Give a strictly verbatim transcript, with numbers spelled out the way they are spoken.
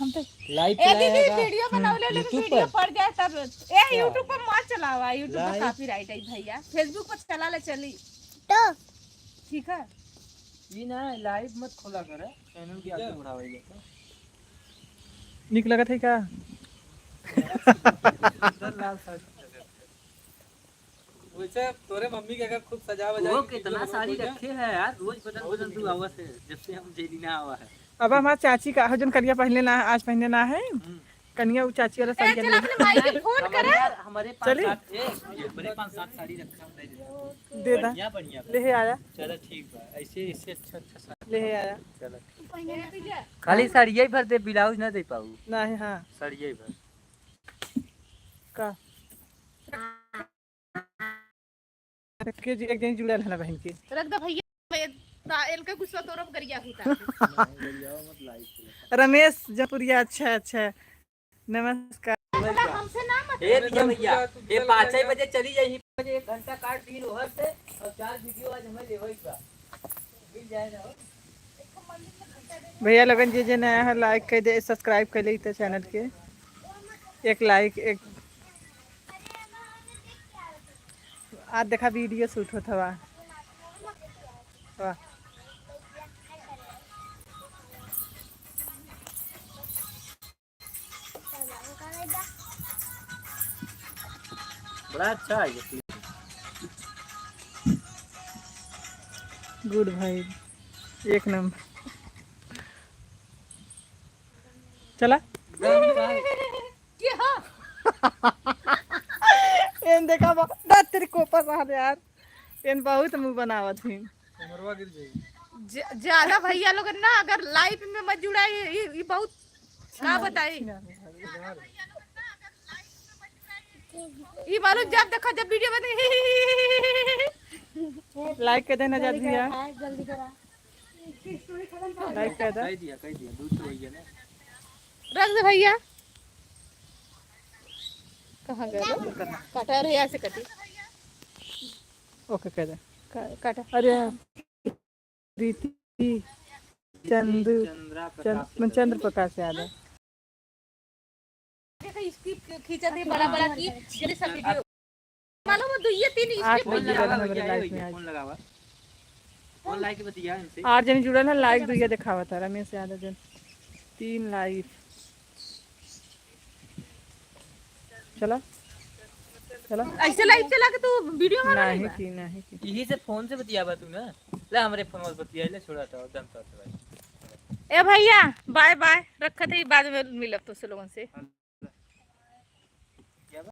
हम तो live ए दीदी, चलाएगा। वीडियो बनावले, लेकिन YouTube वीडियो पर? पड़ जाए तब। ए, हाँ। YouTube पर मत चलावा, YouTube पर live। Copyright है भैया। Facebook पर चला ले चली। तो? ठीक है। ई ना, live मत खोला करे, channel के आगे बढ़ावा ये तो। निक लगत है का? सुंदर लाल साड़ी। वैसे तोरे मम्मी के अगर खूब सजा वजा वो के कितना वीडियो साड़ी बनावत हो रखे है यार, रोज बदल बदल तू आवत है, जब से हम जेली ना आवा है। अब हमार चाची का, हो जौन करिया पहनले ना, आज पहनले ना है। हम्म। कनिया उ चाची वाला ए, साड़ी चल अगले अपने माई के फोन हमारे करे। यार, हमारे पाँच चली? सात, ए, ये बड़े पाँच सात साड़ी रखा है, दे देता। दे दा। बढ़िया, बढ़िया। ले हे आया। चलो ठीक बा, ऐसे, ऐसे अच्छा, अच्छा साड़ी। ले हे आया। चलो ठीक। खाली साड़िया ही भर दे, ब्लाउज ना दे पाऊ। नहीं, हाँ। साड़िया ही भर। का? के जी एक दिन जुड़ल है ना बहन के। रख दे भैया, मैं ता-, इनका गुस्सा तोरब गरिया होता। रमेश जपुरिया, अच्छा, अच्छा, नमस्कार। हमसे ना मत ए भैया, भैया, ये पाँचे बजे चली जाई, बजे एक घंटा काट दी ओहर से, और चार वीडियो आज हमें लेवे के बा। मिल जाए ना हो। भैया लोगन जे जे नया है, like कर दे, subscribe कर ले तो channel के। एक like, एक आज देखा वीडियो shoot होत हवा। वाह। बड़ा अच्छा है ये। Good भाई, एक नंबर। चला। गरम का है? के हो? एन देखा बा, ना तेरी कोपर रहा दे यार। एन बहुत मुंह बनावत ही। कैमरवा गिर जाई। ज-, ज्यादा भैया लोग ना अगर live में मत जुड़ा, ये, ये, ये बहुत का बताई। ई मालूम जब देखो जब वीडियो में like कर देना जल्दी जात भैया। करा, जल्दी करा। Like कर दे। कह दिया, कह दिया, दूध तो वही है ना। रख दे भैया। कहाँ गए रे? काटा रे, यहाँ से कटी। OK कर दे। का-, काटा। अरे प्रीति चंदू, चंद्रा चंद-, प्रकाश यादव। चंद्र प्रकाश यादव। देखो, skip खींचा थे बड़ा बड़ा की, जल्दी सब वीडियो। मालूम है, दो ये तीन skip आठ बजे लगा, हमारे भैया, live में आज। फोन लगावा। फोन लाइक बतिया इनसे। आठ जने जुड़ल है, like दुइया देखावत है, रमेश यादव जन। तीन like। चला, चला। ऐसे live चला के तू वीडियो बना नहीं की, नहीं की। यही से फोन से बतियावा तू ना। ले हमरे फोन में बतिया ले, छोड़ा तो, दम तो भाई। ए भैया, bye bye, रखत है, बाद में मिलब तो से लोगन से।